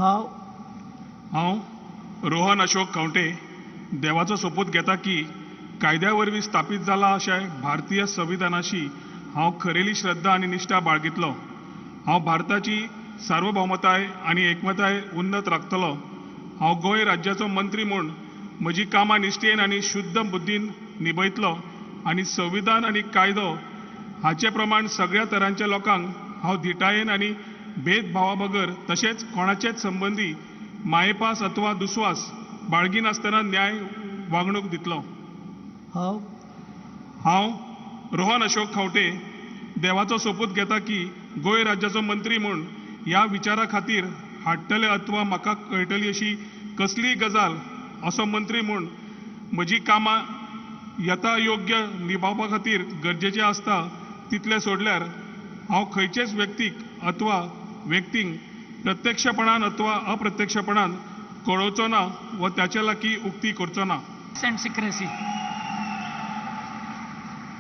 हांव हांव रोहन अशोक खंवटे देवाचो सोपूत घेता की कायद्या वरवीं स्थापीत जाला अशें भारतीय संविधानाशी हांव खरेली श्रद्धा आनी निश्ठा बाळगितलो. हांव भारताची सार्वभौमताय आनी एकमताय उन्नत राखतलो. हांव गोंय राज्याचो मंत्री म्हूण म्हजी कामां निश्ठेन आनी शुद्ध बुद्दीन निभयतलो आनी संविधान आनी कायदो हाचे प्रमाण सगळ्या तरांच्या लोकांक हांव धिटायेन आनी भेदभावा बगर तशेंच कोणाचेच संबंदी मायेपास अथवा दुस्वास बाळगिनासतना न्याय वागणूक दितलो. हांव हांव रोहन अशोक खंवटे देवाचो सोपूत घेता की गोंय राज्याचो मंत्री म्हूण ह्या विचारा खातीर हाडटले अथवा म्हाका कळटली अशी कसलीय गजाल असो मंत्री म्हूण म्हजी कामां यथायोग्य निभावपा खातीर गरजेचें आसता तितलें सोडल्यार हांव खंयचेच व्यक्तीक अथवा व्यक्तींक प्रत्यक्षपणान अथवा अप्रत्यक्षपणान कळोवचो ना व ताचे लागीं उक्ती करचो ना. And secrecy.